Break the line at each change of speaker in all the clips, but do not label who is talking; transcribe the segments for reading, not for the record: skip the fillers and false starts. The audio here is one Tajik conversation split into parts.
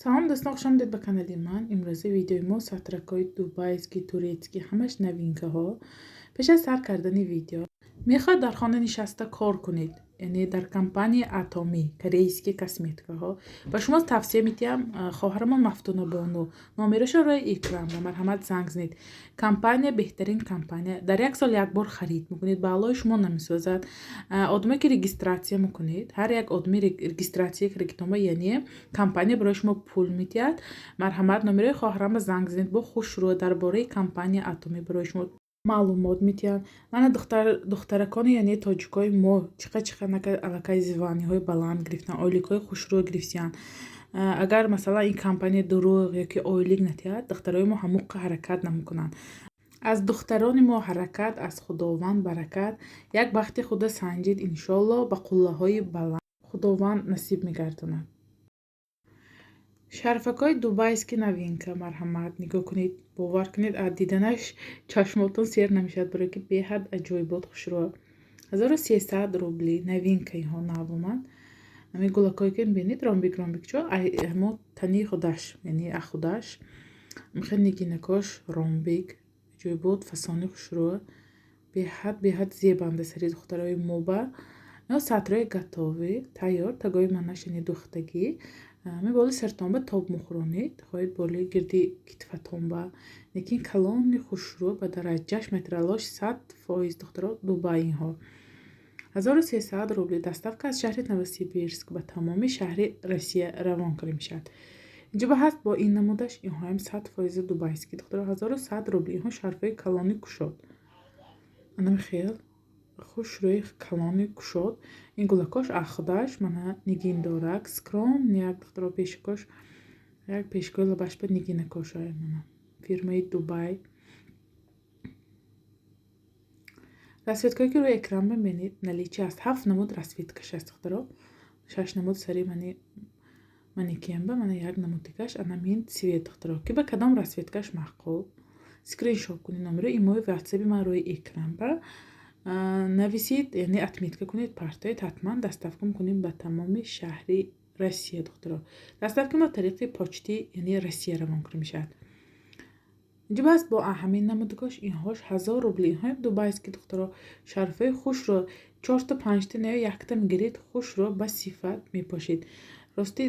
Салом, дӯстон, хуш омадед ба канали ман. Имрӯза видеои мо сатракҳои дубайский, турецкий, ҳамаш новинкаҳо. Пеш аз сар кардани видео, мехоҳед дар хона нишаста кор кунед, яъне дар компанияи Атомӣ, корейский косметикаҳо, ба шумо тавсия медиҳам хоҳарамон Мафтуна Бону. Номерашро рӯи экран ба марҳамат занг занед. Компания беҳтарин компания. Дар як сол як бор харид мекунед, ба аллои шумо намесӯзад. Одаме ки регистрация мекунед, ҳар як одами регистрация кардагитонба, яъне компания барои шумо пул медиҳад. Марҳамат, номерои хоҳарамро занг занед, бо хушрӯ дар бораи компания Атомӣ барои шумо маълумот медиҳанд. Мана духтаракони, яъне тоҷикои мо, чиқа чиқа аллакай званиҳои баланд гирифтанд, ойликҳои хушрӯ гирифтиянд. Агар, масалан, ин компания дурӯғ ёки ойлик надиҳад, духтарои мо ҳамоқа ҳаракат намекунанд. Аз духтарони мо ҳаракат, аз Худованд баракат. Як бахти худа санҷид, иншолло, ба қуллаҳои баланд Худованд насиб мегардонад. Шарфакҳои дубайский новинка, марҳамат, нигоҳ кунед. Бовар кунед, аз диданаш чашмотон сер намешавад, барое ки беҳад аҷоибот, хушрӯ. 1300 рубли, новинка инҳо, нав омад. Ҳамин гулакҳое ки мебинед, ромбик ромбикчо, ҳамо тани худаш, яъне худаш хеле нигинакош ромбик, аҷоибот, фасони хушрӯ, беҳад беҳад зебанда сари духтарои мо. Ба ино сатрои готовый, тайёр, тагои манаш, яъне духтагӣ. Ҳамин боли сартонба тоб мухӯронед, хоҳед боли гирди китфатонба, лекин калони хушрӯ, ба дараҷаш, материалош 100%, духтаро, Дубай инҳо. 1300 рубли, доставка аз шаҳри Новосибирск ба тамоми шаҳри Россия равон карда мешавад. Инҷо ба ҳаст бо ин намудаш, инҳоям 100% дубайский, духтаро, 1100 рубли. Инҳо шарфҳои калони кушод. Анами хел хушрӯи калони кушод. Ин гулакош худаш мана нигин дорак, скромный як, духтаро, пешикош як пешкои лабаш ба нигинакошай, мана фирмаи Дубай. Расцветкое ки рӯи экран мебинед, наличие аст. Ҳафт намуд расцветкаш аст, духтаро. Шаш намуд сари мани манекенба, мана як намуд дигаш, анамин цвет, духтаро. Ки ба кадом расцветкаш маъқул, скриншот кунед, номерои имои ватсаби ман рӯи экран ба нависед, яъне отметка кунед, партоед, ҳатман доставка мекунем ба тамоми шаҳри Россия, духтаро. Доставка мо тариқи почти, яъне Россия, равон карда мешавад. Инҷо бас бо ҳамин намудгош, инҳош 1000 рубли. Инҳоям дубайский, духтаро, шарфҳои хушро, чорта панҷта не, якта мегиред, хушро, ба сифат мепошед. Рости,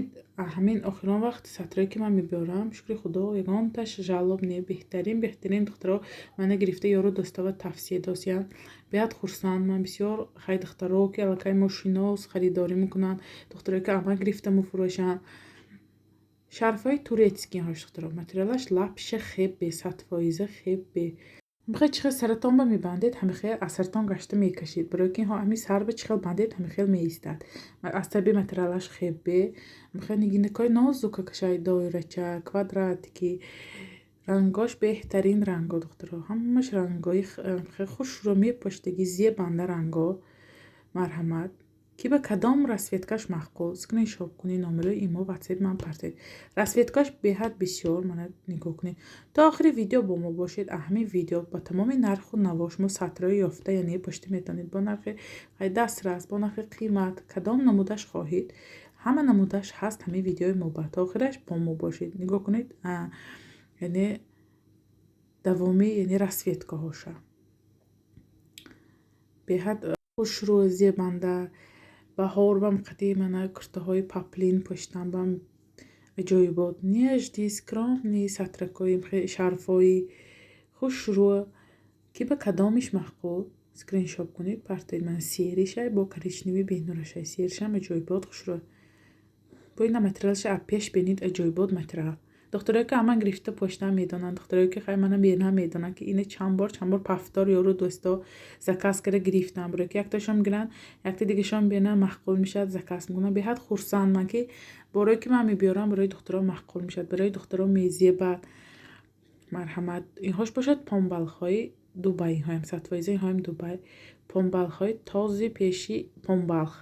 ҳамин охирон вақт сатрое ки ман мебиёрам, шукри Худо, ягонташ жалоб не, беҳтарин, беҳтарин, духтаро. Мана гирифта ёру дӯстава тавсия досиянд, беҳад хурсанд ман бисёр. Хай, духтаро ки аллакай мошинос харидорӣ мекунанд, духтаре ки амал гирифта мефурӯшанд. Шарфҳои турецкий инҳош, духтаро, материалаш лапша хебе, 100% хебе. Ҳамихел чӣ хел саратонба мебандед, ҳамихел аз саратон гашта мекашед, барое ки инҳо ҳамин сарба чӣ хел бандед, ҳамихел меистад. Аз таби материалаш хебе. Ҳамихел нигинакҳои нозука кашай, доирача, квадратики, рангош беҳтарин ранго, духтаро, ҳамаш рангои хушрӯ мепоштагӣ, зебанда ранго. Марҳамат, ки ба кадом расцветкаш маъқул, скриншот кунед, номерои имо ватсапи ман партоед. Расцветкаш беҳад бисёр, мана нигоҳ кунед. То охири видео бо мо бошед. Ҳамин видео ба тамоми нарху наво шумо сатрои ёфта, яъне пошта метавонед бо нархи дастрас, бо нархи қимат. Кадом намудаш хоҳед, ҳама намудаш ҳаст ҳамин видеои мо ба. То охираш бо мо бошед. Нигоҳ кунед, яъне давоми, яъне расцветкаҳоша беҳад хушрӯ, зебанда. Баҳор бам қади мана куртаҳои поплин пӯшидан бам аҷоибот. Нежный, скромный сатракҳои, шарфҳои хушрӯ. Ки ба кадомиш маъқул, скриншот кунед, партоед. Мана серишай бо коричневый бенурашай, серишам аҷоибот, хушрӯ. Бо ина материалаша аз пеш бинед, аҷоибот материал. Духтарое ки аман гирифта пошидан медонанд, духтарое ки хай мана бинам медонанд, ки ина чанд бор, чанд бор повтор ёру дӯсто заказ карда гирифтам, барое ки якташон мегиранд, якта дигашон бинам маъқул мешавад, заказ мекунанд. Беҳад хурсанд ман, ки борое ки ман мебиёрам, барои духтаро маъқул мешавад, барои духтаро мезебад. Марҳамат, инҳош бошад помбалхҳои Дубай, инҳоям 100%, инҳоям Дубай, помбалхҳои този пеши помбалх,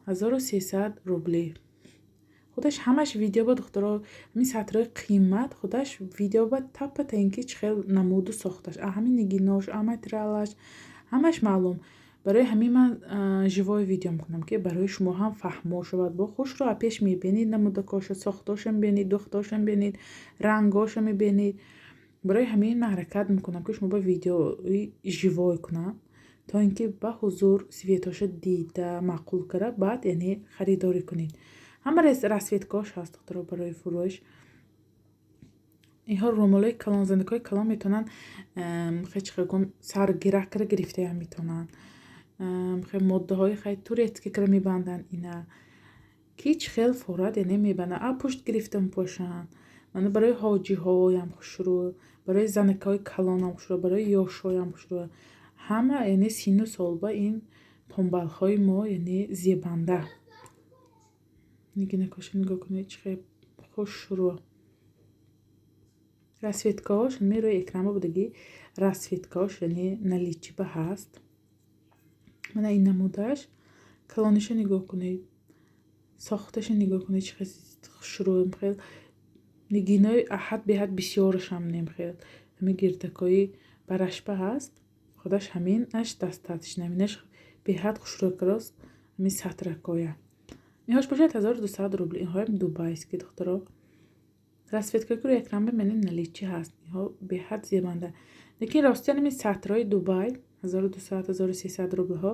1300 рубли. Худаш ҳамаш видео ба, духтаро, ҳамин сатрои қимат худаш видео ба таппа та ин ки чӣ хел намуду сохташ, ҳамин нигинош, материалаш ҳамаш маълум. Барои ҳамин ман живой видео мекунам, ки барои шумо ҳам фаҳмо шавад. Бо хушро пеш мебинед, намудакоша, сохтоша мебинед, духтоша мебинед, рангоша мебинед. Барои ҳамин ман ҳаракат мекунам, ки шумо ба видеои живой кунам, то ин ки ба ҳузур цветоша дида, маъқул карда, баъд яъне харидорӣ кунед. Ҳама расцветкаош ҳаст, духтаро, барои фурӯш. Инҳо румолҳои калон, занакҳои калон метавонанд, хе чӣ гум, саргирак кара гирифтаям метавонанд. Хе моддаҳои хай турецкий кара мебанданд ина. Ки чӣ хел форад, яъне мебанданд. А пушт гирифта мепошанд. Мана барои ҳоҷиҳоям хушрӯ, барои занакҳои калонам хушрӯ, барои ёшҳоям хушрӯ. Ҳама яъне синну солба ин помбалҳои мо яъне зебанда. Нигинакоша нигоҳ кунед, чӣ хел хушрӯ. Расцветкаҳош ҳамин рӯи экран будагӣ, расцветкаҳош яъне наличии ба ҳаст. Мана ин намудааш, калониша нигоҳ кунед, сохташа нигоҳ кунед, чӣ хел хушрӯ. Хел нигинои аҳад беҳад бисёрашам нем, хел ҳамин гирдакҳои барашпа ҳаст, худаш ҳаминаш достаточно, ҳаминаш беҳад хушрӯ рост, ҳамин сатракҳоя. Инҳош бошад 1200 рубл. Инҳоям дубайский, духтаро. Расцветкаи ки рӯи экран бибинед, наличии ҳаст. Инҳо беҳад зебанда. Лекин рости ҳамин сатрҳои Дубай 1200, 1300 рублҳо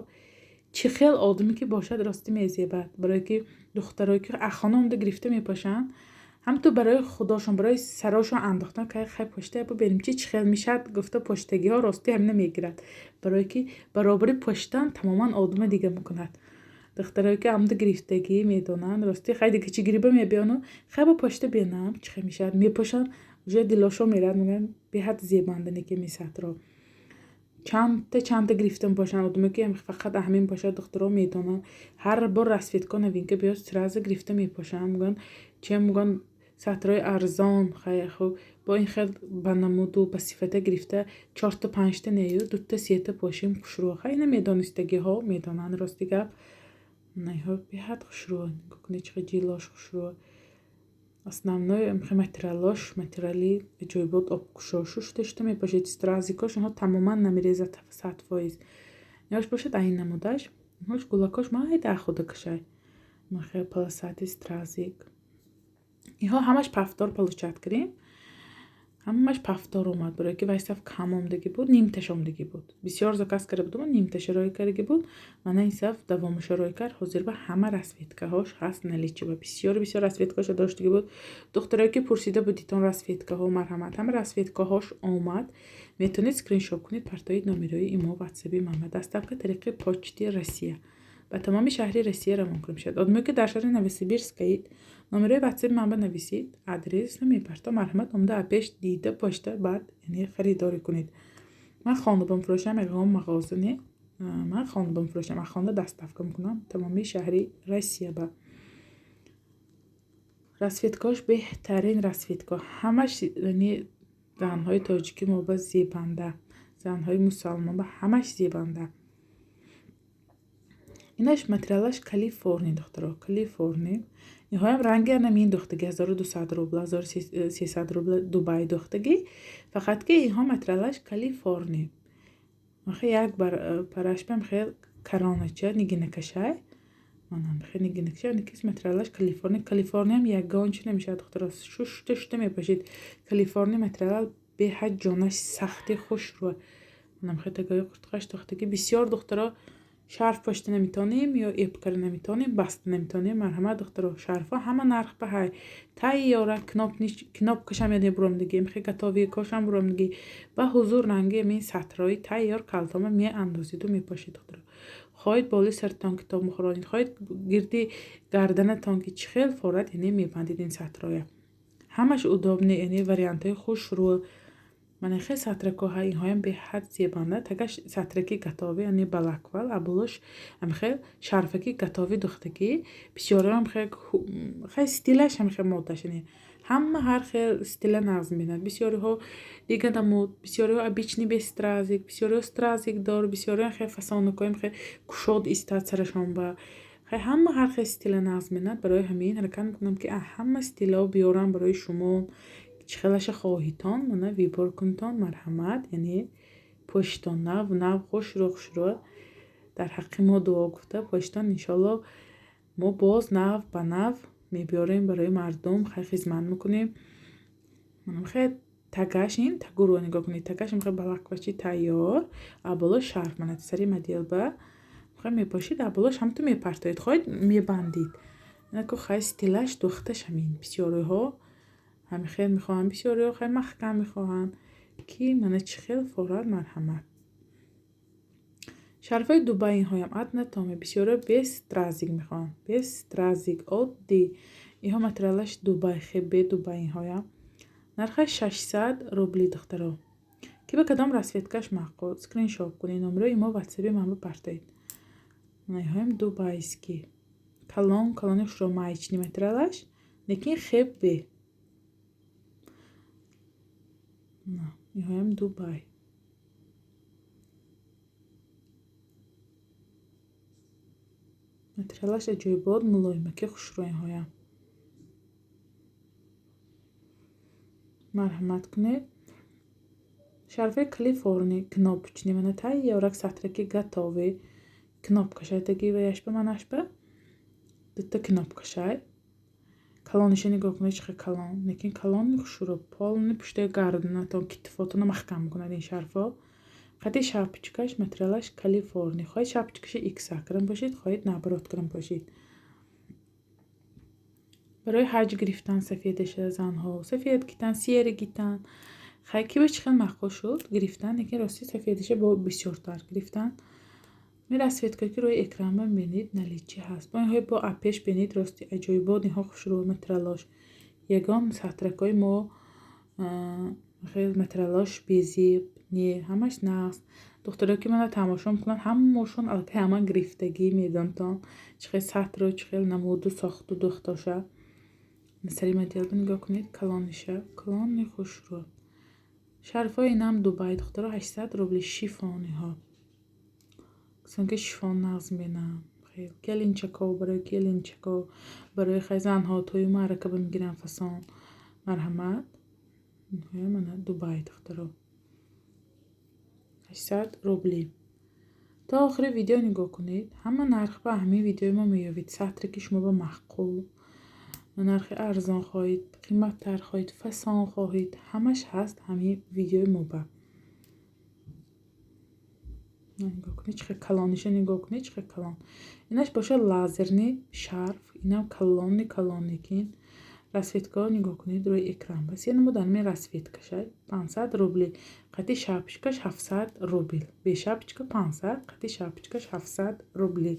чӣ хел одаме ки бошад, ростӣ мезебад. Барое ки духтарое ки аз хона омада гирифта мепошанд, ҳамту барои худошон, барои сарошон андохтан, кай хай пошта бибинем, чи чӣ хел мешавад гуфта, поштагиҳо ростӣ ҳамина мегирад. Барое ки баробари поштан тамоман одама дига мекунад. Духтарое ки амда гирифтагӣ медонанд, ростӣ хай дига чӣ гириба мебиёну хай ба пошта бинам, чӣ хел мешавад, мепошанд, уже дилошон меравад, мегӯянд, беҳад зебанда ки ин сатро. Чандта чандта гирифта мепошанд одаме ки фақат ҳамин бошад, духтаро медонанд. Ҳар бор расцветка новинка биёд, сразу гирифта мепошанд. Мегӯянд, чем, мегӯянд, сатрҳои арзон хай хуб бо ин хел ба намуду ба сифата гирифта чорта панҷта нею дута сета пошим, хушрӯ. Хай ина медонистагиҳо медонанд, рости гап. Инҳо беҳад хушрӯ. Нигоҳ кунед, чӣ қадр ҷилош хушрӯ. Основной материалош материали аҷоибот, обкушо, шушта шушта мепошед. Стразикош инҳо тамоман намерезад, 100%. Инҳош бошад айн намудаш. Инҳош гулакош майда худа кашай. Хел полосатый стразик. Инҳо ҳамаш повтор получать кардем. Ҳамаш повтор омад, барое ки вай саф кам омдагӣ буд, нимташ омдагӣ буд. Бисёр заказ карда будум, нимташа рой кардагӣ буд. Мана ин саф давомаша рой кард. Ҳозир ба ҳама расцветкаҳош ҳаст наличии ба. Бисёр бисёр расцветкаҳоша доштагӣ буд. Духтарое ки пурсида будитон расцветкаҳо, марҳамат, ҳама расцветкаҳош омад. Метавонед скриншот кунед, партоед номерои имо, ватсаби ман. Доставка тариқи Почти Россия ба тамоми шаҳри Россия равон кунем шавад. Одамое ки дар шаҳри Новосибирскаид, номерои ватсаби ман банависед, адресро мепартом, марҳамат, омада пеш дида, пошта, баъд яъне харидорӣ кунед. Ман хонабонфурӯшам, ягон мағоза не. Ман хонабонфурӯшам, аз хона доставка мекунам тамоми шаҳри Россия ба. Расцветкаҳош беҳтарин расцветка. Ҳамаш яъне занҳои тоҷики мо ба зебанда, занҳои мусалмон ба ҳамаш зебанда. Инаш материалаш Калифорни, духтаро, Калифорни. Инҳоям ранги анамин духтагӣ, 1200 рубл, 1300 рубл Дубай духтагӣ. Фақат ки инҳо материалаш Калифорни. Хе як парашпам хел каронача нигинакашай. Манам хе нигинакашай, никис материалаш Калифорни. Калифорниям ягон чи намешавад, духтаро. Шушта шушта мепошед. Калифорни материал беҳад ҷонаш сахти, хушрӯ. Манам хе тагои қуртқаш духтагӣ. Бисёр духтаро шарф пошта наметонем ё эп кара наметонем, баста наметонем. Марҳамат, духтаро, шарфҳо ҳама нарх ба ҳай. Тайёра, кнопкашам яъне буромдагӣ, хе готовый кошам буромдагӣ. Ба ҳузур ранги ҳамин сатрҳои тайёр калтома меандозиду мепошед, духтаро. Хоҳед болои саратон китоб мехӯронед, хоҳед гирди гарданатон, ки чӣ хел форад, яъне мебандед ин сатрҳоя. Ҳамаш удобный, яъне вариантҳои хушрӯ. Мана хел сатракҳо, инҳоям беҳад зебанда. Тагаш сатраки готовый, яъне балаквал, абулуш ҳамихел шарфаки готовый духтагӣ. Бисёриам хел стилаш ҳамихел моддаш, яъне ҳама ҳар хел стила нағз мебинад. Бисёриҳо дига намуд, бисёриҳо обычный без стразик, бисёриҳо стразик дор, бисёриҳо хел фасонакҳоям хел кушод истад сарашон ба. Хай ҳама ҳар хел стила нағз мебинад. Барои ҳамин ҳаракат мекунам, ки ҳама стилаҳо биёрам барои шумо. Чӣ хелаша хоҳитон, мана выбор кунтон, марҳамат, яъне пӯшитон нав нав, хушрӯ хушрӯ. Дар ҳаққи мо дуо гуфта пошитон. Иншоалло, мо боз нав ба нав мебиёрем барои мардум, хай, хизмат мекунем. Хе тагаш, ин тагуро нигоҳ кунед, тагаш мехе балаквачи тайёр, аболо шарф, мана сари моделба мехе мепошид, аболош ҳамту мепартоед, хоҳед мебандид. Инаку хай, стилаш духташ ҳамин. Бисёриҳо ҳамин хел мехоҳанд, бисёриҳо хай маҳкам мехоҳанд, ки мана чӣ хел форад, марҳамат. Шарфҳои Дубай инҳоям однотонный. Бисёриҳо без стразик мехоҳанд, без стразик, оддӣ. Инҳо материалаш Дубай, хебе Дубай. Инҳоям нархаш 600 рубли, духтаро. Ки ба кадом расцветкаш маъқул, скриншот кунед, номерои мо ватсаби ман бипартоед. Инҳоям дубайский, калон калони хушро, маечный материалаш, лекин хебе. Инҳоям Дубай. Материалаш аҷоибот, мулоимаки, хушрӯ инҳоям. Марҳамат кунед. Шарфи Калифорни кнопочный, мана тайёрак, сатраки готовый, кнопкашай таги ваяшба, манашба дута кнопкашай. Калониша нигоҳ кунед, чӣ хел калон, лекин калони хушрӯ, полный пуштаи гарданатон, китфотонро маҳкам мекунад ин шарфҳо. Қади шапочкаш, материалаш Калифорни. Хоҳед шапочкаша икса кирам пошед, хоҳед наоборот кирам пошед. Барои ҳаҷ гирифтан сафедаша, занҳо сафед гитан, серый гитан, хай, ки ба чӣ хел маъқул шуд, гирифтан, лекин рости сафедаша бо бисёртар гирифтан. Ин расцветкое ки рӯи экран бинед, наличии ҳаст. Бо инҳои бо апеш бинед, рости аҷоибот инҳо, хушрӯ материалош. Ягон сатракҳои мо хел материалош безеб не, ҳамаш нағз. Духтаро ки мана тамошо мекунанд, ҳамашон аллакай ҳама гирифтагӣ, медонтон, чӣ хел сатру, чӣ хел намуду сохту духтоша. Сари моделба нигоҳ кунед, калониша, калони хушрӯ. Шарфҳои инам Дубай, духтаро, 800 рубли, шифониҳо. Касоне ки шифон нағз мебинанд, келинчако, барои келинчако, барои хай занҳо тӯю маърака мегиранд фасон. Марҳамат. Мана Дубай, духтаро. 800 рубли. То охири видео нигоҳ кунед. Ҳама нарх ба ҳамин видеои мо меёбед. Сатре ки шумо ба маъқул, нархи арзон хоҳед, қиматтар хоҳед, фасон хоҳед, ҳамаш ҳаст ҳамин видеои мо ба. Нигоҳ кунед, чӣ хел калониша нигоҳ кунед, чӣ хел калон. Инаш бошад лазерный шарф, инам калони калон, лекин расцветкаро нигоҳ кунед рӯи экран. Бас я намуд ҳамин расцветкаша 500 рубли. Қати шапочкаш 700 рубл. Бе шапочка 500, қати шапочкаш 700 рубли.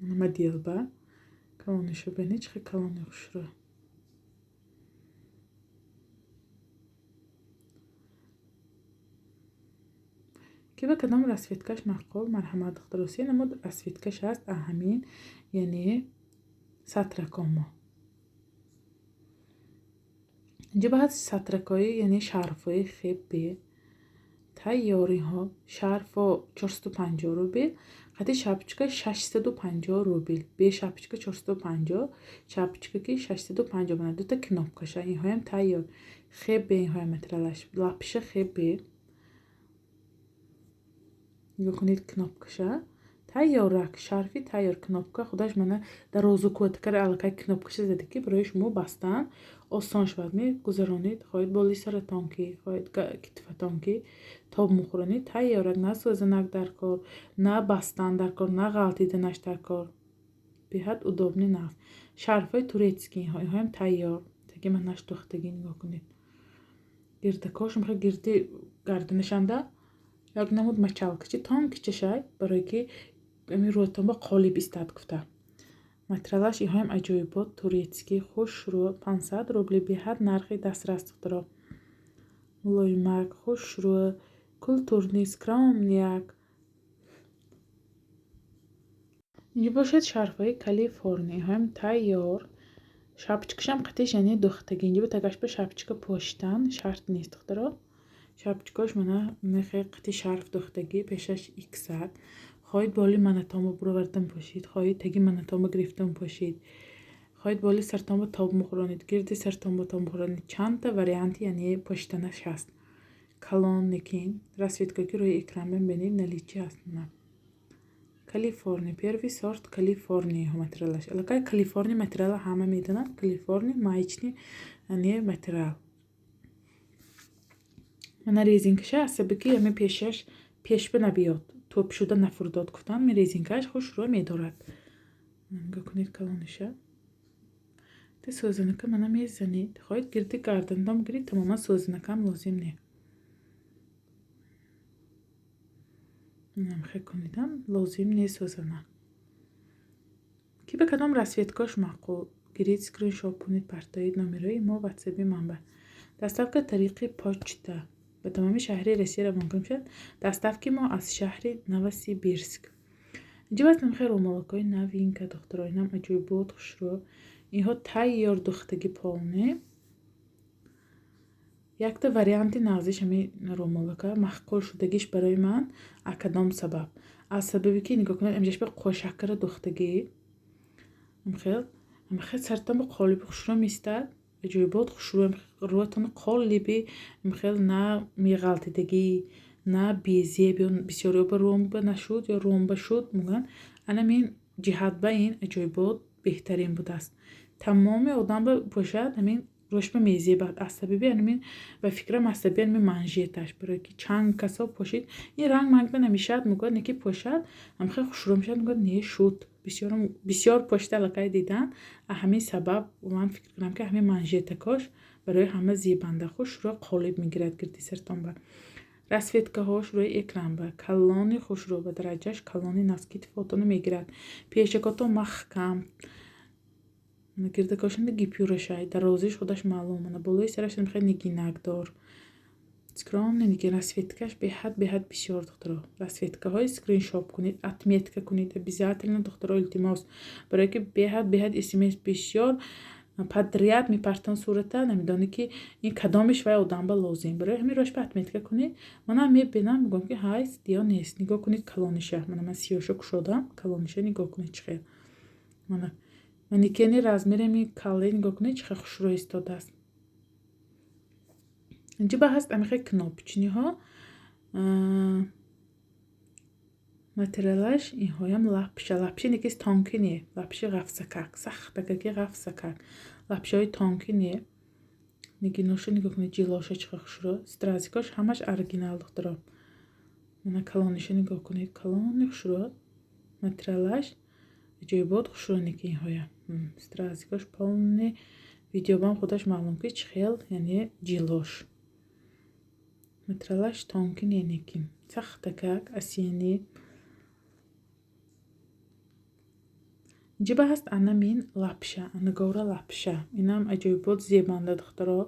Моделба. Калониша бинед, чӣ хел калони хушрӯ. Ки ба кадом расцветкаш маъқул, марҳамат, духтаро. Се намуд расцветкаш ҳаст ҳамин, яъне сатракомо. Инҷо баъд сатракҳои, яъне шарфҳои хебе тайёриҳо. Шарфҳо 450 рубл, қати шапочка 650 рубл. Бе шапочка 450, шапочка ки 650. Мана дута кнопкаша, инҳоям тайёр. Хебе инҳоям материалаш, лапша хебе. Нигоҳ кунед кнопкаша. Тайёрак, шарфи тайёр, кнопка худаш мана дарозу кӯтакара аллакай кнопкаша зада, ки барои шумо бастан осон шавад. Мегузаронед, хоҳед боли саратон ки, хоҳед китфатон ки тоб мухӯронед, тайёрак, на сӯзанак дар кор, на бастан дар кор, на ғалтиданаш дар кор. Беҳад удобный, нағз. Шарфҳои турецкий инҳо, инҳоям тайёр. Таги манаш духтагӣ нигоҳ кунед. Гирдакҳош мехоҳед, гирди гарданашанда як намуд мочалкачи тонкичашай, барое ки ами рӯятон ба қолиб истад гуфта. Материалаш инҳоям аҷоибот, турецкий, хушрӯ, 500 рубли, беҳад нархи дастрас, духтаро. Мулоимак, хушрӯ, культурный, скромныяк. Инҷо бошад шарфҳои Калифорния, инҳоям тайёр. Шапочкашам қатиш, яъне духтагӣ. Инҷо тагаш ба шапочка поштан шарт нест, духтаро. Шапочкаош мана мехе қати шарф духтагӣ, пешаш иксад. Хоҳед боли манатонро буровардан пошед, хоҳед таги манатонро гирифтан пошед, хоҳед боли сартонро тоб мухӯронед, гирди сартонро тоб мухӯронед. Чандта варианти, яъне поштанаш ҳаст. Калон некин расцветкое, ки рӯи экран мебинед, наличии ҳаст. Мана Калифорния, первый сорт Калифорния материалаш. Аллакай Калифорния материала ҳама медонанд. Калифорния маечный не материал. Мана резинкаша, асаби ки ами пешаш пешба набиёд, тӯп шуда нафурдод гуфтан, ми резинкааш хушрӯ медорад. Нигоҳ кунед калониша. Те сӯзанака мана мезанед. Хоҳед, гирди гардандом гиред, тамоман сӯзанакам лозим не. Намхе кунедам, лозим не сӯзанак. Ки ба кадом расцветкош маъқул, гиред, скриншот кунед, партоед номерои мо ватсаби манба. Доставка тариқи почта ба тамоми шаҳри Россия равон мешавад. Доставки мо аз шаҳри Новосибирск. Инҷа бас намхе румолакҳои новинка, духтаро, инам аҷоибот, хушрӯ. Инҳо тайёр духтаги полный. Якта варианти нағзиш ҳамин румолака маъқул шудагиш барои ман аз кадом сабаб? Аз сабабе ки, нигоҳ кунед, инҷаш ба қошаккара духтагӣ. Хел хел сартон ба қолиби хушрӯ меистад. Аҷоибот, хушрӯ, рӯятон қолиби хел на меғалтидагӣ, на безеб, ё бисёриҳо ба рӯмба нашуд ё рӯмба шуд мегӯянд. Анамин ҷиҳат ба ин аҷоибот беҳтарин будааст. Тамоми одам ба пӯшад, ҳамин рӯяш ба мезебад. Аз сабаби анамин, ба фикрам, аз сабаби анамин манжеташ, барое ки чанд касо пӯшид, ин ранг манг ба намешавад, мегӯяд, не ки пӯшад, ҳамхел хушрӯ мешавад, мегӯяд, не шуд. Бисёр пӯшида аллакай дидан. Аз ҳамин сабаб ман фикр кунам, ки ҳамин манжетакош барои ҳама зебанда, хушрӯ қолиб мегирад гирди сартон ба. Расцветкаҳош рӯи экран ба калони хушрӯ, ба дараҷааш калони носки тифотоно мегирад. Пешакото маҳкам. Гирдакошанда гипюрашай, дарозиш худаш маълум. Мана болои сараш хеле нигинакдор. Скромный нигин, расцветкаш беҳад беҳад бисёр, духтаро. Расцветкаҳои скриншот кунед, отметка кунед обязательно, духтаро, илтимос. Барое ки беҳад беҳад смс бисёр подряд мепартон сурата, намедонӣ ки ин кадомиш вай одам ба лозим. Барои ҳамин рош ба отметка кунед. Манам мебинам, мегӯям, ки ҳаст ё нест. Нигоҳ кунед калониша. Мана ман сиёша кушодам, калониша нигоҳ кунед чӣ хел. Мана манекени размери ми калле нигоҳ кунед, чӣ хел хушрӯ истодааст. Инҷа ба ҳаст амихе кнопочныйҳо. Материалаш инҳоям лапша. Лапши некист, тонкий не. Лапши ғафсакак, сахтакаки ғафсакак. Лапшаҳои тонкий не. Нигиноша нигоҳ кунед, ҷилоша чӣ хел хушрӯ. Стразикош ҳамаш оригинал, духтаро. Мана калониша нигоҳ кунед, калони хушрӯ. Материалаш аҷоибот, хушрӯ неки инҳоя. Стразикош полный видеобам худаш маълум, ки чӣ хел, яъне ҷилош. Материалаш тонкий не, некин. Сахтакак, осенний. Инҷа ба ҳаст анамин лапша, ангора лапша. Инам аҷоибот зебанда, духтаро.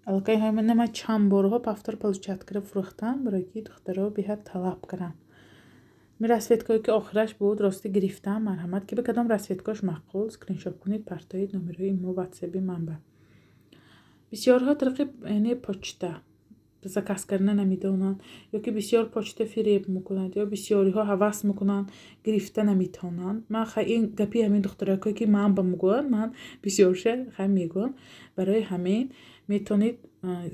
Аллакай ҳамина ман чанд борҳо повтор получать карда фурӯхтам, барое ки духтаро беҳад талаб карданд. Ми расцветкое, ки охираш буд, рости гирифтам, марҳамат, ки ба кадом расцветкош маъқул, скриншот кунед, партоед номерои мо ватсаби манба. Бисёрҳо тариқи, яъне, почта заказ карда намедонанд, ё ки бисёр почта фиреб мекунад, ё бисёриҳо ҳавас мекунанд, гирифта наметавонанд. Ман хай ин гапи ҳамин духтаракое, ки ман ба мегӯянд, ман бисёрша хай мегӯям. Барои ҳамин метавонед,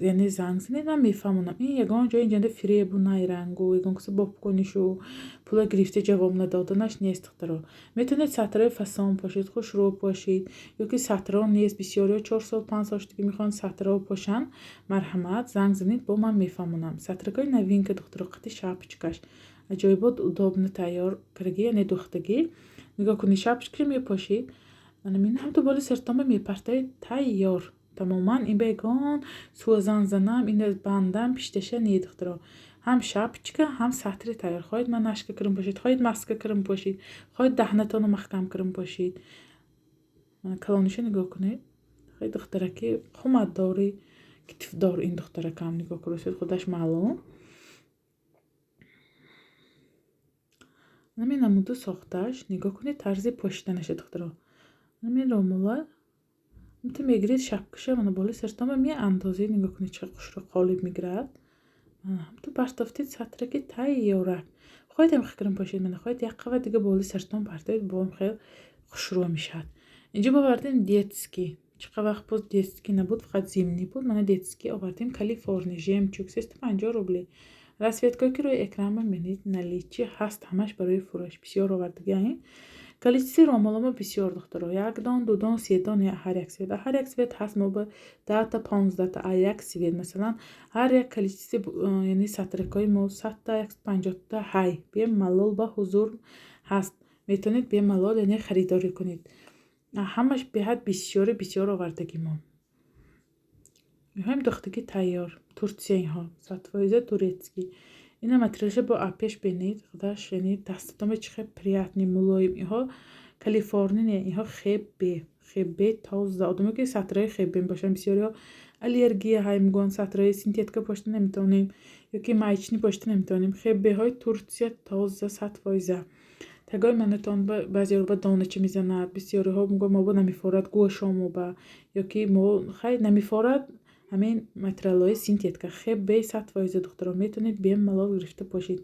яъне, занг занед, ман мефаҳмонам. Ин ягон ҷои инҷанда фиребу найрангу ягон касе бобкунишу пула гирифта ҷавоб надоданаш нест, духтаро. Метавонед сатраи фасон пошед, хушрӯ пошед, ё ки сатро нест, бисёриҳо 4 сол, 5 сол шуд, ки мехоҳанд сатрао пошанд, марҳамат, занг занед, бо ман мефаҳмонам. Сатракҳои новинка, духтаро, қати шапочкаш. Аҷоибот, удобно тайёр кардагӣ, яъне духтагӣ. Нигоҳ кунед, шапочкаша мепошед. Ана ҳамто боли сартонба мепартоед, тайёр. Тамоман ин ба ягон сӯзан занам, ин бандам пишташа не, духтаро. Ҳам шапочка, ҳам сатри тайёр. Хоҳед, манашка кирм пошед, хоҳед, маска кирм пошед, хоҳед, даҳнатонро маҳкам кирм пошед. Калониша нигоҳ кунед. Хеле духтараки қоматдори, китфдор ин духтаракам нигоҳ кунед, худаш маълум. Ҳамин намуду сохтааш, нигоҳ кунед тарзи пошиданаша, духтаро. Ҳамин ромула ту мегиред, шапкаша мана болои сартонба меандозед, нигоҳ кунед чӣ хушрӯ қолиб мегирад. Ту партофтед, сатраки тайёрак. Хоҳед, ҳам хикрм пошед, мана хоҳед, як қават дига болои сартон партоед, бо хел хушрӯ мешавад. Инҷо бовардем детский. Чӣ қадр вақт боз детский набуд, фақат зимний буд. Мана, детский овардем, Калифорния жемчуг, 350 рубли. Расцветкое ки рӯи экран мебинед, наличии ҳаст, ҳамаш барои фурӯш. Бисёр овардагиаем. Количествои ромоломо бисёр, духтаро. Як дон, ду дон, се дон, ҳар як цвет. Ҳар як цвет ҳаст мо ба 10-та, 15-та а як цвет. Масалан, ҳар як количествои, яъне сатракҳои мо 100-та, 150-та ҳай. Бемалол ба ҳузур ҳаст. Метавонед бемалол, яъне, харидорӣ кунед. Ҳамаш беҳад бисёри бисёр овардагӣ мо. Мехоҳем духтаги тайёр. Турция инҳо, 100% турецкий. Ина материалша бо апеш бинед, худаш, яъне, дастатон чӣ хел приятный, мулоим. Инҳо Калифорния не, инҳо хебе, хебе тоза. Одаме ки сатраи хебе бошанд, бисёриҳо аллергия ҳай мегӯянд, сатраи синтетика пошта наметавонем ё ки маечный пошта наметавонем. Хебеҳои Турция тоза, 100%. Тагои манатон баъзеҳо ба донача мезанад, бисёриҳо мегӯянд, мо ба намефорад гӯшомо ба ё ки мо хай намефорад ҳамин материалҳои синтетика. Хебе 100%, духтаро, метавонед бемалол гирифта пошед.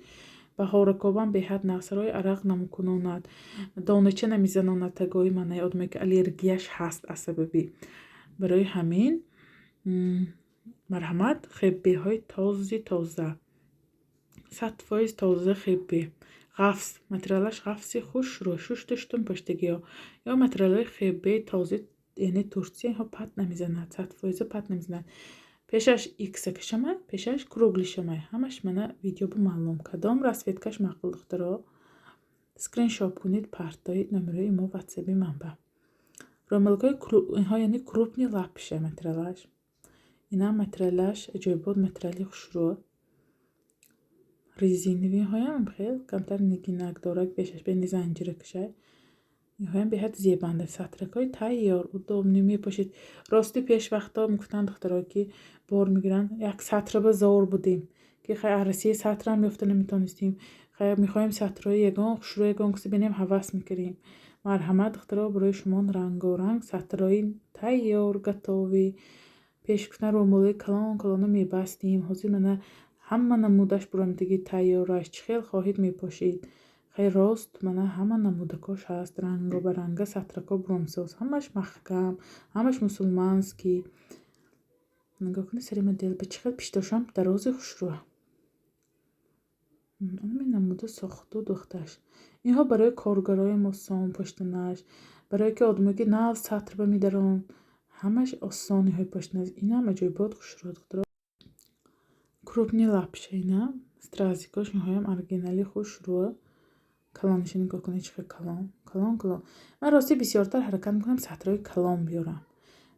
Баҳоракобам беҳад нағз, арақ намекунонад, донача намезанонад тагои манаи одаме ки аллергияш ҳаст аз сабаби. Барои ҳамин, марҳамат, хебеҳои този тоза. 100% тоза хебе. Ғафс, материалаш ғафси хушрӯ, шушта шутун поштагиҳо. Ё материалҳои хебе този, яъне Турция, инҳо пат намезанад, 100% пат намезанад. Пешаш иксакашамай, пешаш круглый шамай. Ҳамаш мана видео ба маълум. Кадом расцветкаш маъқул, духтаро? Скриншот кунед, партои номерои мо ватсаби манба. Ромалкҳои инҳо, яъне, крупный лапша материалаш. Инам материалаш аҷоибот, материали хушрӯ. Резиновый ҳоям хел камтар нигинак дорад, пешаш бени занҷиракашай. Инҳоям беҳад зебанда. Сатракҳои тайёр, удобный мепошед. Рости, пеш вақто мегуфтанд духтаро, ки бор мегиранд, як сатра ба зор будем, ки хай Россия сатрам ёфта наметонистем. Хай мехоҳем сатрои ягон хушрӯ, ягон кисе бинем, ҳавас мекунем. Марҳамат, духтаро, барои шумо рангоранг сатрои тайёр, готовый. Пеш гуфтан рӯмолҳои калон калона мебастем. Ҳозир мана ҳама намудаш бурамдиги тайёраш. Чӣ хел хоҳед мепошед. Хай рост, мана ҳама намудакош ҳаст. Рангобаранга сатрако буромсоз. Ҳамаш маҳкам, ҳамаш мусулманский. Нигоҳ кунед сари модел ба чӣ хел пиштошам дарози хушрӯ. Ҳамин намуда сохту духташ. Инҳо барои коргарои мо сон поштанаш, барое ки одамое ки нав сатр ба медарон, ҳамаш осон инҳои поштанаш. Инам аҷоибот хушрӯ, духтаро. Крупный лапша ина, стразикош инҳоям оригинали хушрӯ. Калониша нигоҳ кунед, чӣ хел калон, калон, калон. Ман рости бисёртар ҳаракат мекунам сатрҳои калон биёрам.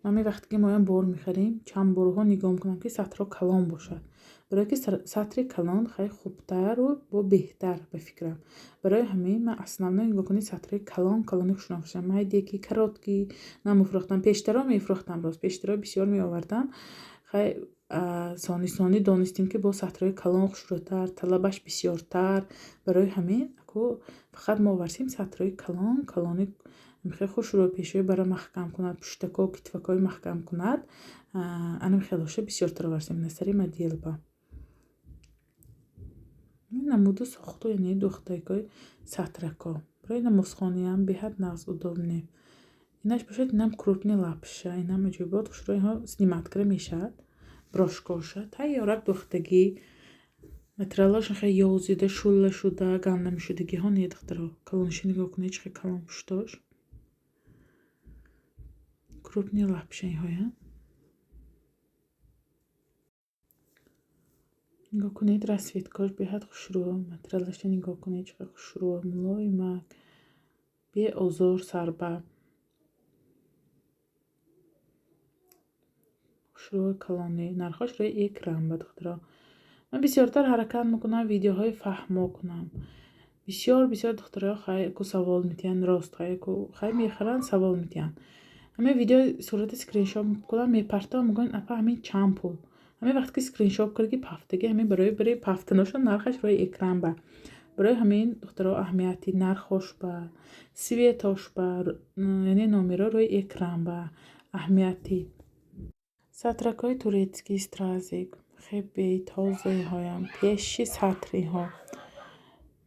Ман вақте ки моям бор мехарем, чанд борҳо нигоҳ мекунам, ки сатрҳо калон бошад. Барое ки сатри калон хеле хубтару бо беҳтар ба фикрам. Барои ҳамин ман основной, нигоҳ кунед, сатрҳои калон калони хушро мефурӯшам. Майдеки, короткий намефурӯхтам. Пештаро мефурӯхтам, рост, пештаро бисёр меовардам. Хай сони сони донистем, ки бо сатрҳои калон хушрӯтар, талабаш бисёртар. Барои ҳамин ку фақат мо оварсем сатрҳои калон калони хеле хушрӯ, пешҳои бара маҳкам кунад, пуштако, китфакҳои маҳкам кунад. Анам хелоша бисёртар оварсем на сари моделба. Ин намуду сохту, яъне, духтакҳои сатрако. Барои намозхониам беҳад нағз, удобный. Инаш бошад, инам крупный лапша, инам аҷоибот хушрӯ, инҳо снимать карда мешавад. Брошкоша тайёрак духтагӣ. Материалҳошон хеле ёзида, шулла шуда, ганда мешудагиҳо не, духтаро. Калониша нигоҳ кунед, чӣ хел калон пуштош. Крупный лапша инҳоям. Нигоҳ кунед, расцветкаош беҳад хушрӯ. Материалаша нигоҳ кунед, чӣ қадр хушрӯ, мулоимак, беозор сарба. Хушрӯи калонӣ. Нархҳош рӯи экран ба, духтаро. Ман бисёртар ҳаракат мекунам видеоҳои фаҳмо кунам. Бисёр бисёр духтаро хай ку савол метиҳанд, рост, хай ку хай мехаранд, савол метиҳанд. Ҳамин видео сурати скриншот мекунам, мепартовам, мегӯянд: «Апа, ҳамин чанд пул?» Ҳамин вақте ки скриншот карди, пафтагӣ, ҳамин барои пафтаношон нархаш рӯи экран ба. Барои ҳамин, духтаро, аҳамияти нархҳош ба, цветош ба, яъне, номеро рӯи экран ба аҳамияти. Сатракҳои турецкий стразик, хебе тозаиҳоям, пеши сатриҳо.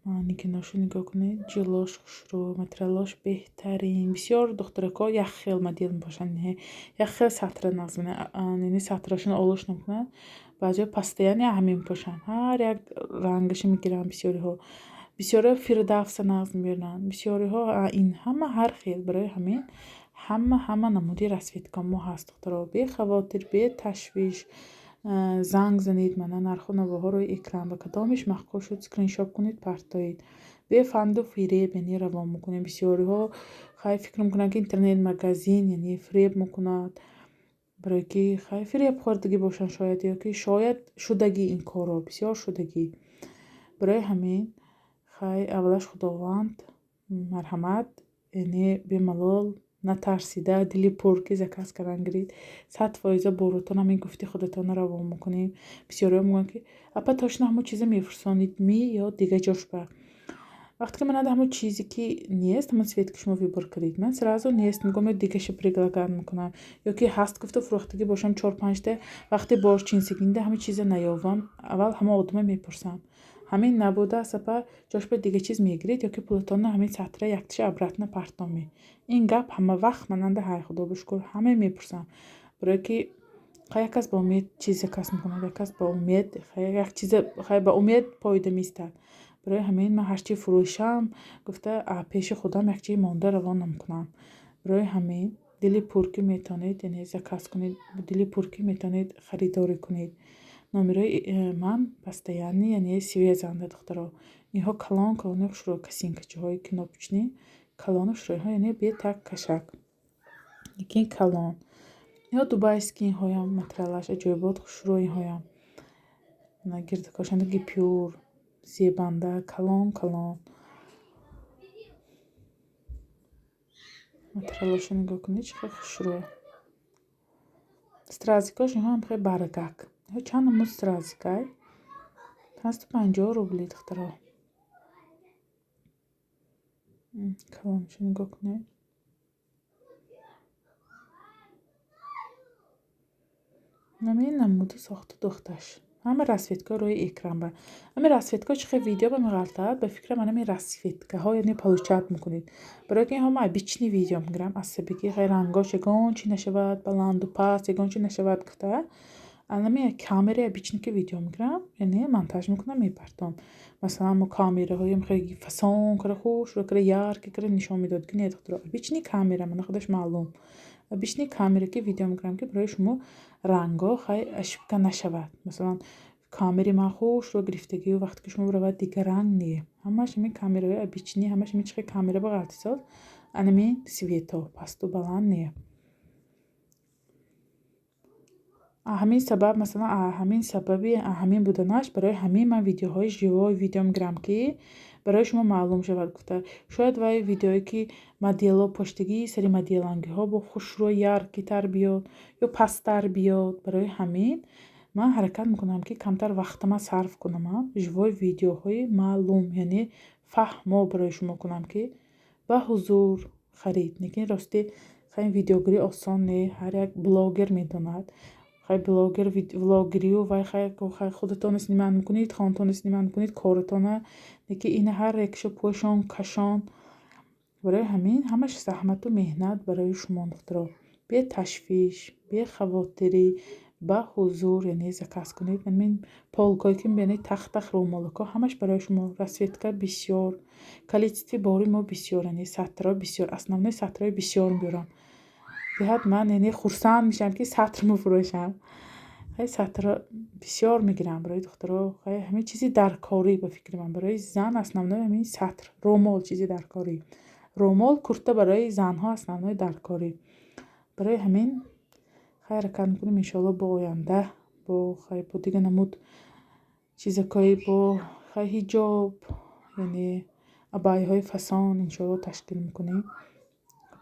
Манекеношу нигоҳ кунед, ҷилош хушрӯ, материалош беҳтарин. Бисёр духтаракҳо як хел модел мепошанд, як хел сатра нағз яъне сатрашонро олош намекунанд. Баъзеҳо постоянно ҳамин мепошанд. Ҳар як рангаша мегиранд бисёриҳо. Бисёриҳо Фирдавса нағз мебинанд, бисёриҳо ин ҳама ҳар хел. Барои ҳамин ҳама намуди расцветка мо ҳаст, духтаро. Бехавотир, беташвиш занг занед, мана нарху навоҳо рӯи экран, ба кадомеш маъқул шуд, скриншот кунед, партоед. Бефанду фиреб яъне равон мекунем. Бисёриҳо хай фикр мекунанд, ки интернет-магазин яъне фиреб мекунад, барое ки хай фиреб хӯрдагӣ бошанд шояд, ё ки шояд шудагӣ ин корро, бисёр шудагӣ. Барои ҳамин хай аввалаш Худованд марҳамат, яъне бемалол, натарсида, дили пур ки заказ кардан гиред. 100% боротон ҳамин гуфти худатонро равон мекунем. Бисёриҳо мегӯянд, ки апа, точно ҳамон чиза мефурсонед ми ё дига ҷош ба? Вақте ки манада ҳамон чизе ки нест, ҳамон цвет ки шумо выбор кардед, ман сразу нест мегӯям ё дигаша предлагать мекунам. Ё ки ҳаст гуфта фурӯхтагӣ бошам чор-панҷта, вақте борчинсигинда ҳамин чиза наёвам, аввал ҳамон одама мепурсам. Ҳамин набудааст, апа, ҷош ба дига чиз мегиред ё ки пулатонро ҳамин сатра якташа обратно партомед. Ин гап ҳама вақт мананда ҳай, худо шукр, ҳама мепурсам. Барое ки хай як кас ба умед чиз заказ мекунад, як кас ба умед як чиза хай ба умед поида меистад. Барои ҳамин ман ҳарчи фурӯшам гуфта, пеши худам як чизи монда равон намекунам. Барои ҳамин дили пур ки метавонед, яъне заказ кунед, дили пур ки метавонед харидорӣ кунед. Номерои ман постоянный, яъне связь анда, духтаро. Инҳо калон калони хушрӯ, косынка чиҳои кнопочный, калону хушрӯ, яъне бетак кашак. Лекин калон. Инҳо дубайский, инҳоям материалаш аҷоибот хушрӯ инҳоям. Гирдакошанда гипюр, зебанда, калон калон. Материалошо нигоҳ кунед, чӣ хел хушрӯ. Стразикош инҳоам хеле баргак. Инҳо чанд намуд стразикай? 550 рубли, духтаро. Калонашо нигоҳ кунед. Ҳамин намуди сохту духташ. Ҳама расцветка рӯи экран ба. Ҳамин расцветка чӣ хел видео ба меғалтад, ба фикрам ҳамин расцветкаҳо яъне получать мекунед. Барое ки инҳо ман обычный видео мегирам, асабигӣ хай рангош ягон чи нашавад, баланду паст ягон чи нашавад гуфта. Анами камераи обычный ки видео мегирам, яъне монтаж мекунам, мепартом. Масалан, мо камераҳои хеле фасон кара, хушрӯ кара, яркий кара нишон медод, ки не, духтаро, обычный камера мана худаш маълум. Обычный камера ки видео мегирам, ки барои шумо рангҳо хай ошибка нашавад. Масалан, камери ман хушрӯ гирифтагию вақте ки шумо равад дигар ранг не. Ҳамаш ҳамин камераҳои обычный, ҳамаш ҳамин чӣ хел камера ба ғалтисоз, анамин светҳо пасту баланд не. Ҳамин сабаб, масалан, ҳамин сабаби ҳамин буданаш, барои ҳамин ман видеоҳои живой видео мегирам, ки барои шумо маълум шавад гуфта. Шояд вай видеое ки моделҳо поштагии сари моделангиҳо бо хушрӯ яркий тар биёд ё пасттар биёд. Барои ҳамин ман ҳаракат мекунам, ки камтар вақтама сарф кунам, живой видеоҳои маълум, яъне фаҳмо барои шумо кунам, ки ба ҳузур харид. Лекин ростӣ хай видеогирӣ осон не, ҳар як блогер медонад. Хай блогер влогерию вай хай худатонро снимать мекунед, хонатонро снимать мекунед, коротона, лекин ина ҳар якшо пӯшон кашон. Барои ҳамин ҳамаш заҳмату меҳнат барои шумо, духтаро. Беташвиш, бехавотирӣ, ба ҳузур яъне заказ кунед. Ҳамин полкое ки мебинед, тахтах рӯмолакҳо ҳамаш барои шумо. Расцветка бисёр, количестви бори мо бисёр, яъне сатро бисёр, основной сатрои бисёр мебиёрам. Беҳад ман яъне хурсанд мешавам, ки сатр мефурӯшам. Хай сатро бисёр мегирам барои духтаро. Хай ҳамин чизи даркорӣ ба фикри ман барои зан основной ҳамин сатр, рӯмол чизи даркорӣ. Рӯмол, курта барои занҳо основной даркорӣ. Барои ҳамин хай ҳаракат мекунем, иншоалло, бо оянда, бо хай бо дига намуд чизакҳои бо хай ҳиҷоб, яъне абайҳои фасон иншоалло ташкил мекунем.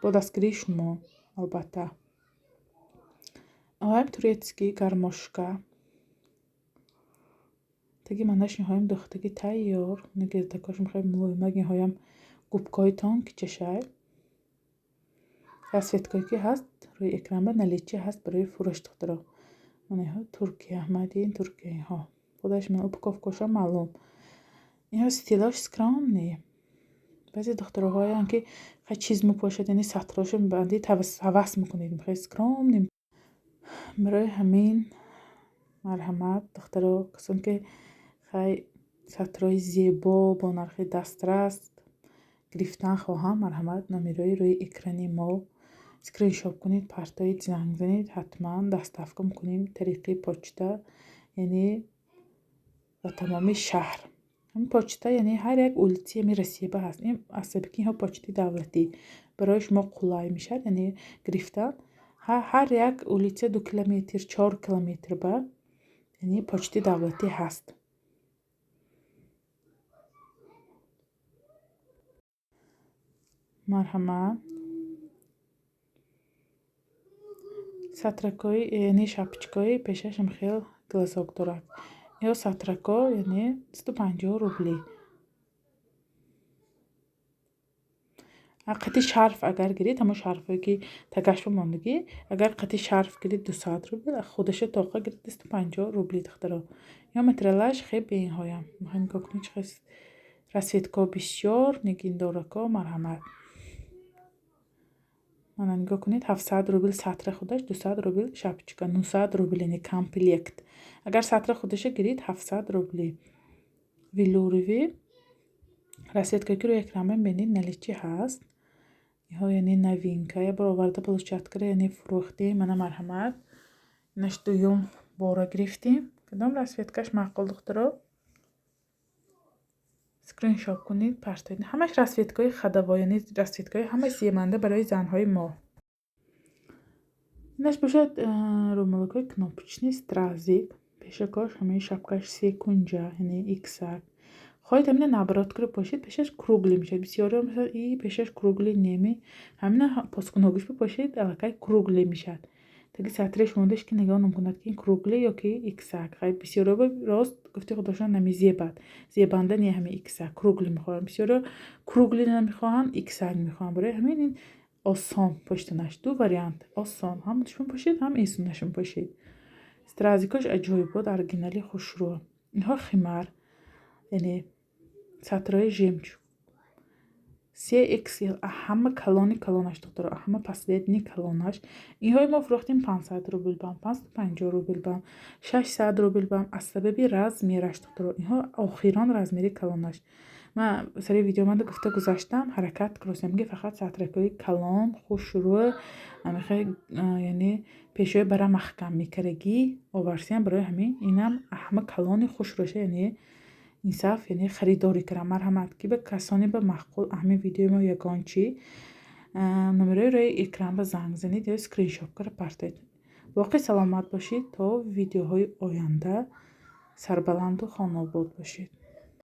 Бо дастгирии шумо, албатта. Оҳоям турецкий гармошка. Таги манаш инҳоям духтаги тайёр. Гирдакошам хеле мулоимак, инҳоям губкаҳои тонкий чашай. Расцветкое ки ҳаст рӯи экран ба наличие ҳаст барои фурӯш, духтаро. Ман инҳо Туркия, made in Туркия инҳо. Худаш ман упаковкашон маълум. Инҳо стилош скромный. Баъзе духтароҳоянд, ки хай чиз мепошад, яъне сатрошо мебандӣ, ҳавас мекунед, мехоҳед скромный. Барои ҳамин марҳамат, духтаро, касоне ки хай сатрои зебо бо нархи дастрас гирифтан хоҳанд, марҳамат, номерои рӯи экрани мо скриншот кунед, партоед, занг занед, ҳатман доставка мекунем тариқи почта, яъне ба тамоми шаҳр. Ҳамин почта, яъне ҳар як улица и ҳамин Россия ба ҳаст. Ин асаби ки инҳо почтаи давлатӣ, барои шумо қулай мешавад, яъне гирифтан. Ҳар як улица 2 километр, 4 километр ба, яъне почтаи давлатӣ ҳаст. Марҳамат. Сатракҳои, яъне шапочкаҳои пешашам хел глазок дорад. Ё сатрако, яъне 250 рубли. Қати шарф агар гиред, ҳамон шарфҳое ки тагашба мондагӣ, агар қати шарф гиред, 200 рубл, худаша тоқа гиред, 250 рубли, духтаро. Ё материалаш хеле бениҳоям. Мехоҳед нигоҳ кунед, чӣ хел расцветкаҳо бисёр, нигиндорако, марҳамат. Мана, нигоҳ кунед, 700 рубл сатра худаш, 200 рубл шапочка, 900 рубл, яъне комплект. Агар сатра худаша гиред, 700 рубли. Велюровый расцветкае ки рӯи экран мебинед, наличии ҳаст. Инҳо, яъне новинка. Як бор оварда площадкара, яъне фурӯхтем. Мана, марҳамат. Инаш дуюм бора гирифтем. Кадом расцветкаш маъқул, духтаро? Скриншот кунед, партоед. Ҳамаш расцветкаҳои ходовой, яъне расцветкаҳои ҳамаи зебанда барои занҳои мо. Инаш бошад румалакҳои кнопочный, стразик. Пешакош ҳамаи шапкаш секунҷа, яъне иксак. Хоҳед, ҳамина наоборот кунед, пошед, пешаш круглый мешавад. Бисёриҳо масалан и пешаш круглый неми, ҳамина поскуногиш бипошед, аллакай круглый мешавад. Таги сатреш мондаш, ки нигоҳ намекунад, ки ин круглый ё ки иксак. Хай, бисёриҳо рост гуфти худошон намезебад. Зебанда не ҳамин иксак, круглый мехоҳанд. Бисёриҳо круглый намехоҳанд, иксак мехоҳанд. Барои ҳамин ин осон поштанаш. Ду вариант осон. Ҳам шумо пошед, ҳам эсунашон пошед. Стразикош аҷоибот, оригинали, хушрӯ. Инҳо химар, яъне сатрои жемчуг. 3XL, ҳама калони калонаш, духтаро, ҳама последний калонаш. Инҳои мо фурӯхтем 500 рубл бам, 550 рубл бам, 600 рубл бам, аз сабаби размераш, духтаро. Инҳо охирон размери калонаш. Ман сари видеоманда гуфта гузаштам, ҳаракат куностам, ки фақат сатракҳои калон, хушрӯ, амихе, яъне пешҳои бара маҳкам мекардагӣ оварсиям. Барои ҳамин инам ҳама калони хушрӯша, яъне инсаф, яъне харидорӣ кардам. Марҳамат, ки ба касоне ба маъқул ҳамин видеои мо ягон чӣ, номерои рӯи экран ба занг занед ё скриншот кара партоед. Боқӣ саломат бошед, то видеоҳои оянда, сарбаланду хонаобод бошед.